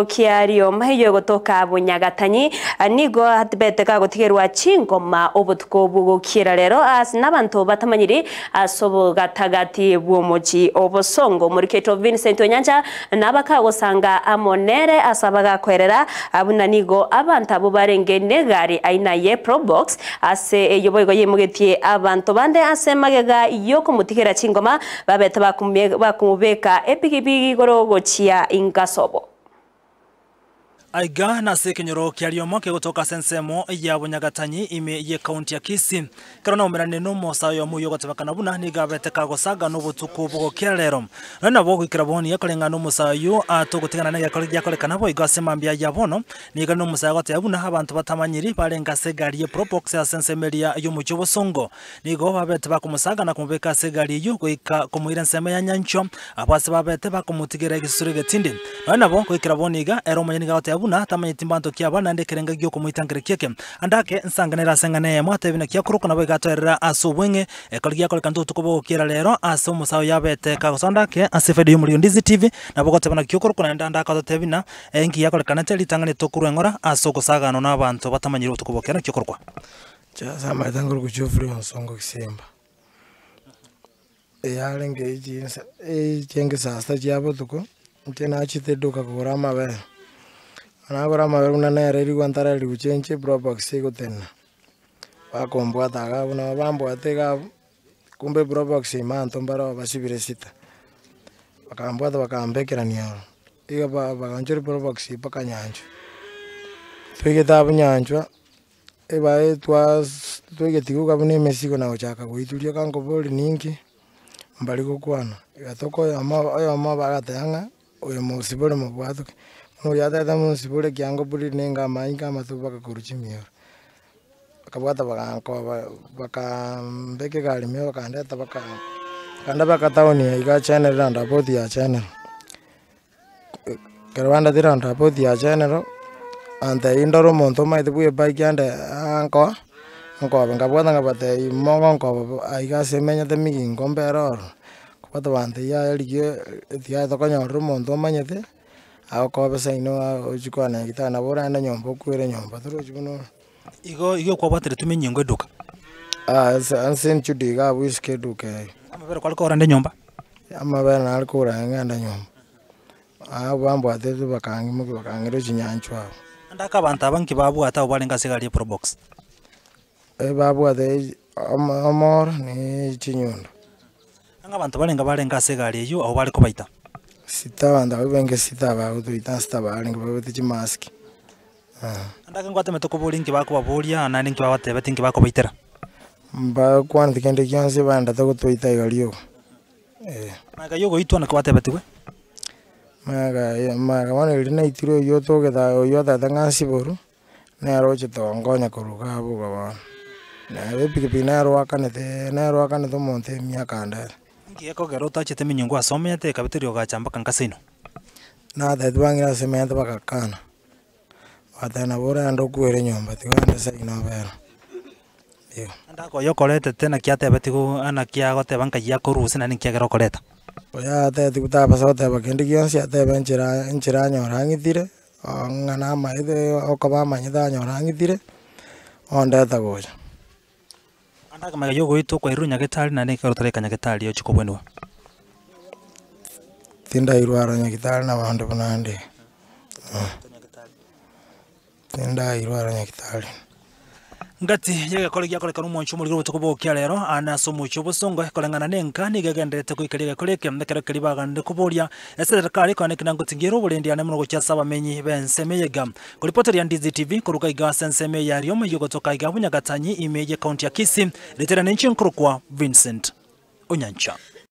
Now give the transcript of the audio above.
Kia rioma eyio egotoka Bunyagatanyi nigo atebete gagotigerwa chingoma obotuko bw'ogokiera rero ase nabanto batamanyiri ase obogatagati bw'omochi obosongo. Omoriketo Vincent Onyancha nabakagosanga amo nere ase abagakoerera buna nigo abanto abwo barenge negari aina ye Probox ase eyio boigo yeimogetie abanto bande ase magega yokomotigera chingoma babete bakomobeka epigipigi igoro gochia ingasobo. Aiga nase ekenyoro kia riomo kegotoka ase ensemo ya Bunyagatanyi ime y'ekaunti ya Kisii. Ekero naumeranire nomosa oyomo oyio ogotebekana buna nigo abete kagosaga nobotuko bogokera rero. Nonya nabo goikera bono koreng'ana nomosa oyio atogotigana negekore giakorekana boigo ase mambia ya bono, nigo are nomosae agoteba buna abanto batamanyiri barenge ase egari ye Probox ase ensemo eria y'omochie obosongo. Nigo babete bakomosaga na komobeka ase egari eyio goika komoira ensemo ya nyanchwa, abwo ase babete bakomotigera egesusuro egetindi. Nonya nabo, goikera bono iga, ere omonyene nigo agoteba buna tamanyeti mbanto ki aba naende ekerengo gi'okomoita nkereki eke. Ande ake, nsanganere ase eng'ana eyemo, atebe naki akorokwa naboigo atoerere ase obweng'e, ekero giakoreka ntotuko bogokiera rero ase omosae oyo abete kagosoa ande ake ase efaida y'omoriri o Ndizi TV, nabo ogoteba naki okorokwa naende ande ake ototebie buna enki giakorekanete ritang'ani tokorwa eng'ora ase ogosaganwa na abanto batamanyiri obotuko bokiera naki okorokwa. Inche ase amaete nkorokwa Geoffrey Onsongo Kisimba, eyarenge echinsa echenge saa sita chia botuko, inche nachete eduka kogora amabere, nagora amabere buna nererigwe ntarerigwa chenche probox egotenena, bakombwata iga abwo nabo bambwate iga abwo, kumbe probox ime abanto mbare oo basibire sita, bakambwata bakambekerania ororo, iga ba baganchoria probox mpaka nyanchwa, twaigete abwo nyanchwa. Ebae twaigetiwa buna emesigo na gochaka goituria iga nkoboria ninki, mbari gokwana. Egatoka oyomo oyomo bagateba ng'a oyo mosibore mobwatoke, bono oria atebete mosibore ekiango buri nenge amainga amato mpaka korwa chimioro. Bakabwata bagankoba bakaambeka egari ime bakandeta baka bakanda mpaka town iga general roundabout ya general. Ekero bandetire roundabout ya general, bantebia ndore omonto omanyete bwa ebike ande ankoa, ankobe nkabwata nkabatebia mogonkoba bo aiga ase menyete migingo mbere ororo, nkabwata bantebia yaya rigia tiga tokonyorera omonto omanyete, agokobe seino ochie kwana nyagetari nabo oraende nyomba okwere nyomba torochi buna ore. Igo igo kwabwateretwe emenyingo eduka? Ase ase enchudi iga abwo isiko eduka eye. Amabere kware kogora ande nyomba? Amabere nare kogora ng'ende nyomba. Abwo bambwatete bakang'imokia bakang'ira chinyanchwa abwo. Naende ake abanto aba nki babwate abwo barenge ase egari ya probox? Ebabwate omoro na chinyundo. Ang'e abanto barenge barenge ase egari eyio abwo bare kobaita? Sita abanto abwo benge sita bagotoita sita barenge babete chimask. Naende ake ngwatemete koboria nki bakobaboria naende nki babatebeti nki bakobaitera? Mbakwaneti kende gionsi baendete gotoita iga rioka. Magega y'ogoitwa naki gwatebetigwe? Magega magega bono riria naitirwe oyio otogete oyio otagete ng'a nsiborwe, nere ochete gonkonya korwa iga abwo iga bono. Nere epikipiki nere oakanete nere oakanete omonto emiaka ende ere. Inki gekogera otachete emenyongo ase omanyete ekabete riogacha mpaka nkaseino? Natebeti bang'ira ase emenyete bagakana, bagateba nabo oraende okwere nyomba tiga ogende seino obere. Naende aka oyo okoretete naki atebetigwe naki agoteba nkai akorusia naende nki ekero okoreta. Oyo atebetigwe tabasa goteba kende gionsi atebe enchera enchera anyore ang'itire, ng'a namaete okoba amanyete anyore ang'itire, ondeta gocha. Naende akamanya yogoitwa kwairwe nyagetari naende ekero otareka nyagetari ochie kobwenigwa. Tindairwa aro nyagetari na abanto buna inde, tindairwa aro nyagetari. Ngati y'egekore giakorekana omwancho omorero obotuko bw'ogokia rero, aane ase omochie obosongo, koreng'ana nenka nigo egendererete goika rigekore eke, ekero keria baganire koboria eserekari koanekina ngotingiera oborendi ane mono gochia ase abamenyi b'ensemo eye iga. Koripoteria Ndizi TV koruga iga ase ensemo eye ya Rioma eyio gotoka iga Bunyagatanyi ime ye county ya Kisii, ritere ninche nkorokwa Vincent Onyancha.